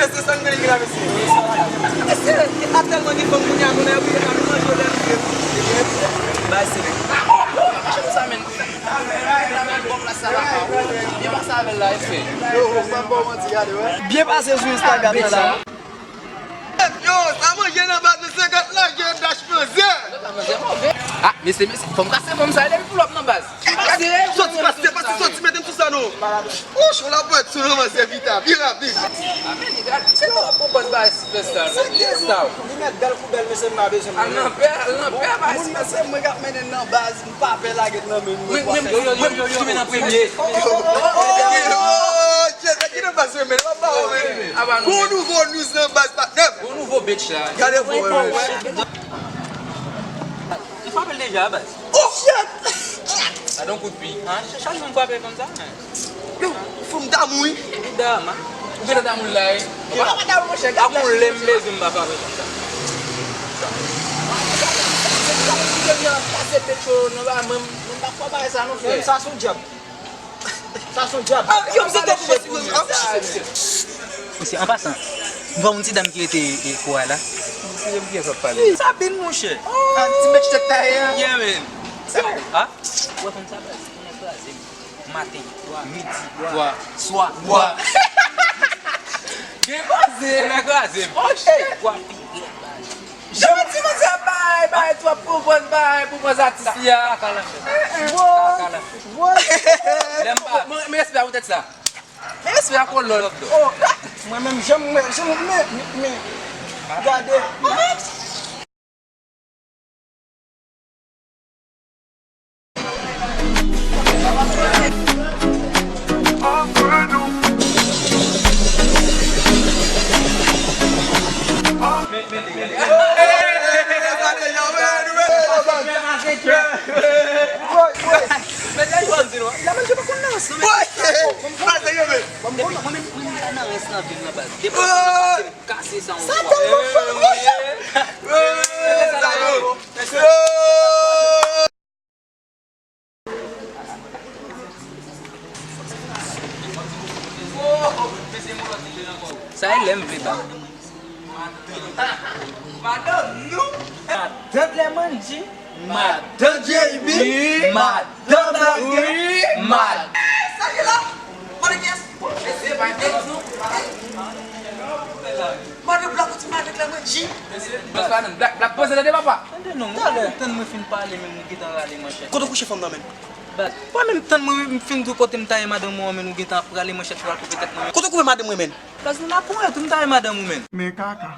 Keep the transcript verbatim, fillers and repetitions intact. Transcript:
Se sa n gen la, mesye. Mesye, atèlman gen fanm kounye a, kounye a, yo bliye pa vin manje yo lè nou vle. Bay se. Mache konsa, menn. Byen pase avè l la, efe. Yo, m ap ba w manti, gade, wè. Byen pase sou Instagram nan la. Yo, sa manje nan baz nan senkant la, gen dach manzè. Ah, mesye, mesye, fò m kase fanm sa, lè m pull up nan baz. Soti, pase, pase, soti, mete m sou sa, non. Wouch, on la pwent sou non, man, se vita, byen rapid. Amen, li gade, se nou ap pran baz ba Sipèsta, men li star. Li mèt bèl pou bèl, mesye, m pa bezwen. Al nan pè, al nan pè, ba Sipèsta. Mwen k ap mennen nan baz, m pa pè lage nan men nou. Mwen, mwen, yo, yo, yo, yo, yo, mwen an premye. Oh, Jezi, ki nan baz mwen, men, pa ba ou, men. Gon nouvo news nan baz, patnè. Gon nouvo bitch la. Gade pou mwen. M frape l deja, baz. Oh, shit! Gade yon kout pi. Ah, ch-, chak jou m frape konsa, men. Yo, ou fou m damou, wi. Ou dam, a? Ou gentan damou l la, wi. Ou pa ka pa damou, monchè, gade. Ak yon lè m bezwen m pa frape konsa. Pase petro, non, ba, mwen, mwen pa kwè bagay sa, non, frè. Sa se yon djab. Sa se yon djab. Ah, yo, m santi w pou pase pou mwen. Mesye, an pasan, m wè yon ti dam ki rete, e, kou a la. Mesye, m ki sa pale. Sabine, monchè. Ah, ti mèt tèt taye a. Yeah, man. Sa, ah? Ou wè fanm sa, baz? Konnen kraze m. Maten, midi, swa, swa. Gen koze, men kraze m. Oh, shit. Gwa pi rèd, baz. Jan ti manzè bay, bay twòp pou pòz, bay pou pòz atis li a. Kaka la fèt. Kaka la fèt. Lè m pa, men, men respè a poutèt sa. Men respè a kolòn. Oh, mwen menm, jan mwen, jan mwen, men, men, gade. Kase sa yon fwa. Sa tèlman fò, monchè. Sa e lè m vle ba. Madan nou. Madan Clemandji. Madan J B. Wi. Madan Dagè. Wi. Madan. Sa ki la? Madan kiyès? Mesye, pa gen nou. Madan Blak, ou di Madan Clemandji. Mesye, Blak, Blak, poze tande papa. Tande non, ou genlè tann mwen fin pale, men ou gentan rale manchèt. Kote w kouche fanm nan, menm? Baz, mwen menm tann mwen fin di w kote m taye madanm ou an, men ou gentan ap rale manchèt pou al koupe tèt mwen. Kote w koupe madanm mwen, menm? Baz, nou la pou mwen, tou m taye madanm ou, menm. Men kaka.